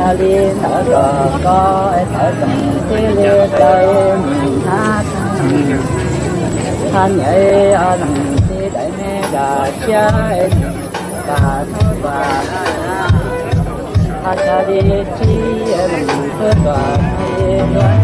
Li ntawd kom koj tawv txeeg tib li daws mus hnav tag, thaj niam leej tib daim me dam siab, kam hnub tuaj, thaj tsam li tsib leej twb tuaj li luag,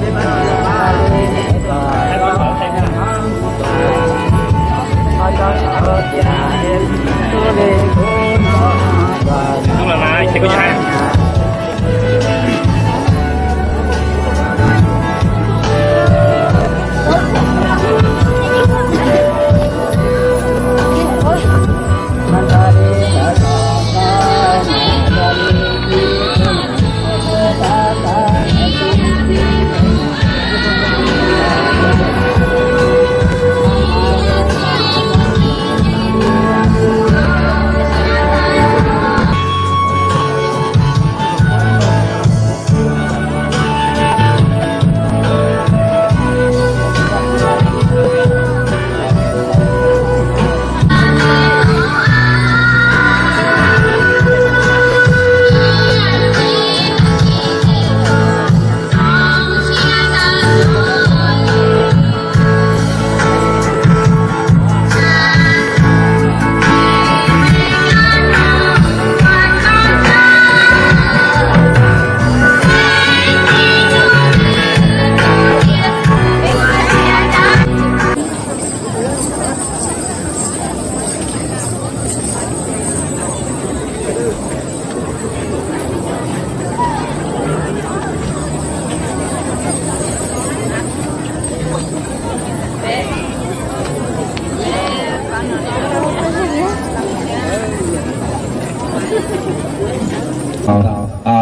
li tuaj, ho tso tias,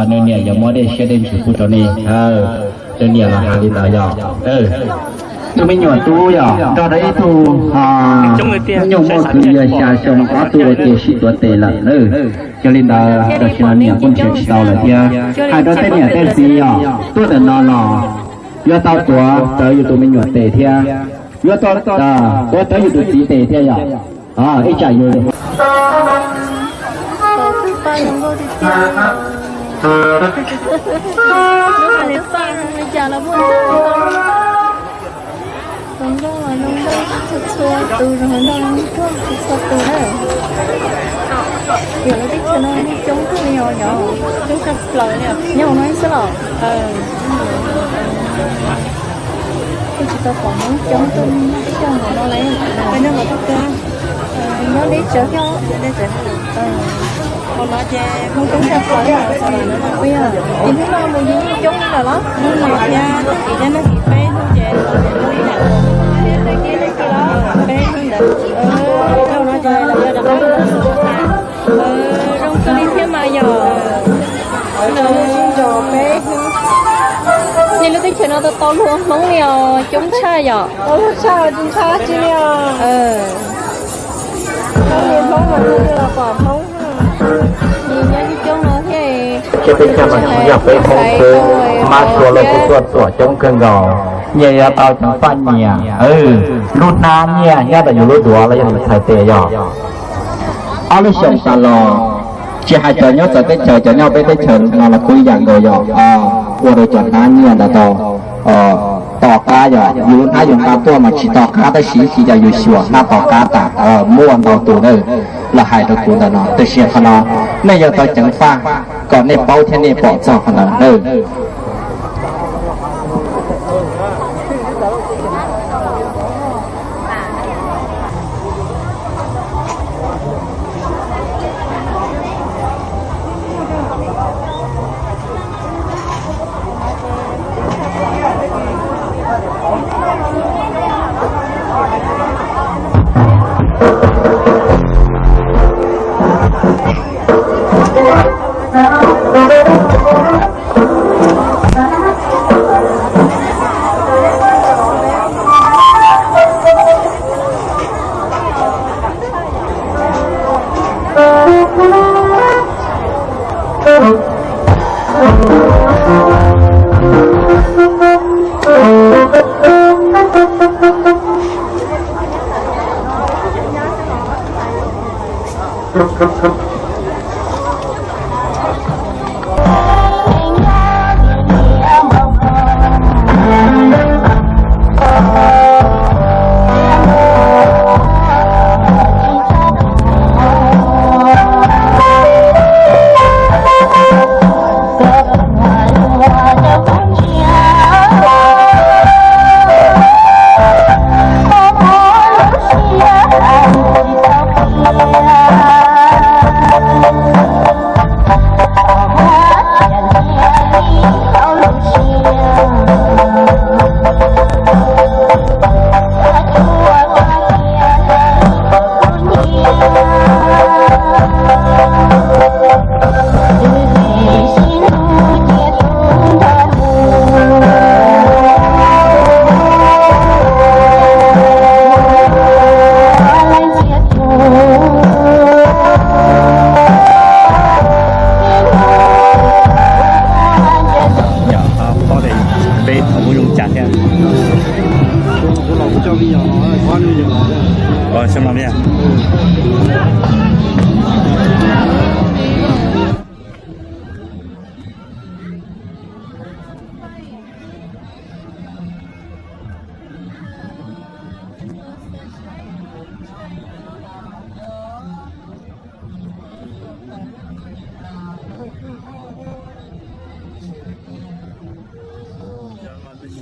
Nws niam yuav muab dej siab dej ntsws pub rau nej. Nws niam los hais li ntawd yog. Tus me nyuam tub yog nrog rau ib tug nyuj muaj kwv yog xya xyoo ob tug ua ke sib tuav tes lawm na. Yog li ntawd tam sim no niam kuj nrhiav tsis tau lawm thiab. Hais rau tej niam tej txiv yog tuaj ntawm no los yuav tau tuav rawv yus tus me nyuam tes thiab, yuav tau tuav rawv yus tus txiv tes thiab yog. Ib tsam yus Zoo nkauj los zoo nkauj txhua txhua tus, zoo nkauj txhua txhua tus na. Tiam lawv teb chaws no yeej coob kawg li os, coob tshaj plaws li os. Nyob hauv no xwb los? Kuj tsis tau pom Hmoob coob tuaj nyob teb chaws hauv no li. Nyob deb tsawv thiab. Hauv no ces Hmoob coob tshaj plaws li os. Ua yog ces hnub no mus yus coob li lawm los? Hnub no thiab tag kis thiab, tag kis peb hnub ces peb hnub ntawd. Zoo no ces lawv yuav rov qab mus xyuas tas. Zoo kawg li thiab mas yog. Nej lub teb chaws no tau tau luag Hmoob li os, coob tshaj yom. Tau luag tshaj, tsis ntshai dab tsi li os. Hmoob mas pom Hmoob. Nyob coob no thiab. Ces teb chaws no tsis yog peb Hmoob xwb, Mab Suav los kuj tuaj tuam coob kawg nkaus. Nyias yuav tau ceev faj nyias. Lub hnab nyiaj nyob ntawm yus lub duav los yog tus ntxhais tes yog. Ob lub xyoos tas los, tsis hais cov nyob txawv teb chaws, cov nyob peb teb chaws no los kuj ib yam nkaus yog, ua rau cov hnab nyiaj ntawd tau to qab yog. Yus lub hnab yus nqa tuaj mas tsis to qab, tab sis ib chim ces yus xyuas hnab to qab tas. Muaj ntau tus na los hais rau kuv ntawm no, tiam sis qhov no nej yuav tau ceev faj kom nej paub thiab nej pom txog qhov ntawd na.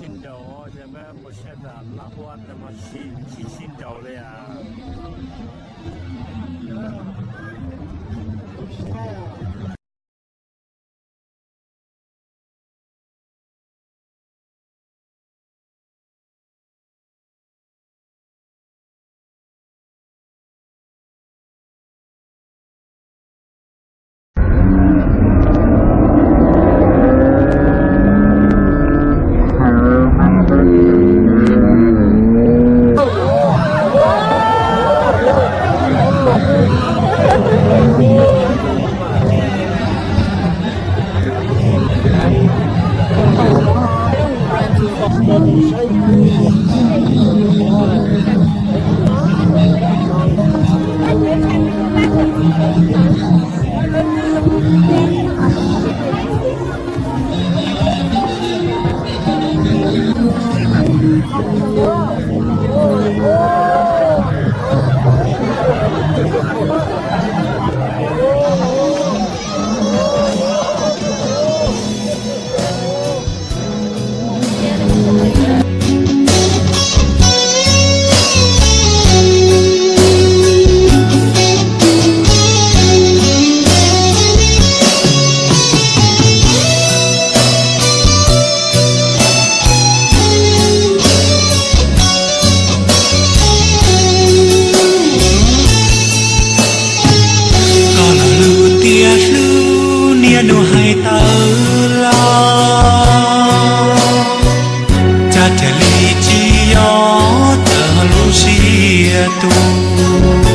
Sib nraus, sib nraus li. Koj lo lus tias hlub niaj hnub hais tawm los, cas thiaj li tsis yog txawm lub siab tuag.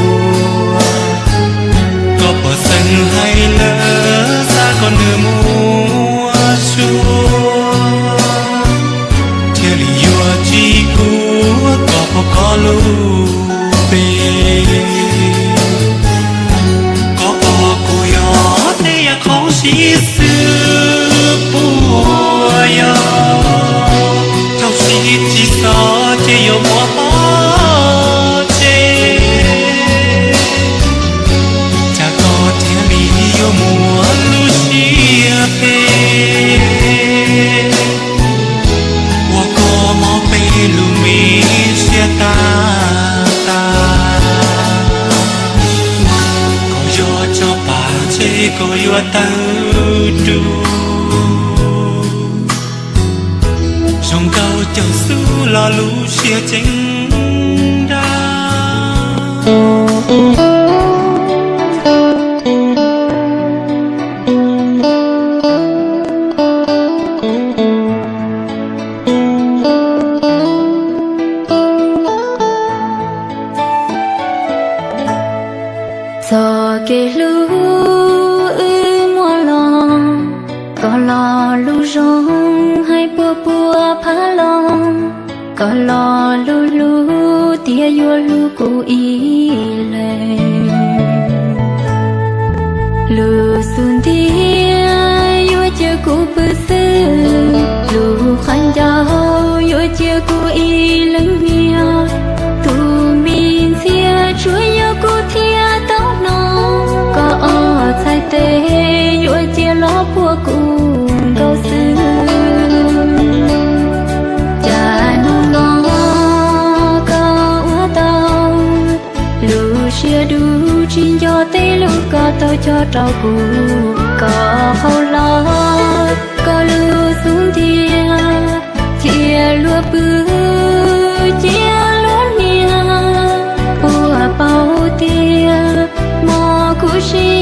Koj puas xeeb hais lawv xav kom nws muaj suab, thiaj li yuav tsis kuv koj puas koj lub npe. Koj pom kuv yog tej yam qhov sib xwb puas yog, thaum sib tsis txog ces yuav muab pov tseg. Cas koj thiaj li yuav muaj lub siab phem, ua koj mob peb lub me siab tag tag. Koj yog tso pam tseg koj yuav tawg rug, zoo nkauj caum xwb los lub siab ceeb dab. Txoj kev hlub wb muaj los, koj lo lus zoo hais puas puas phaj los, koj lo lus hlub tias yuav hlub kuv ib leeg. Lub xub ntiag yuav cia kuv pw xwb, lub qhov ncauj yuav cia kuv ib leeg nyiam. Tus me ntxhiab tsuas yog kuv thiaj tau hnov, koj ob txhais tes yuav cia los puag kuv nkaus xwb. Cas hnub no koj ua tau lub siab dub tsis nco tej lus koj tau cog rau kuv, koj qhau los koj lub xub ntiag, cia luag pw cia luag niam. Puas paub tias hmo kuv sib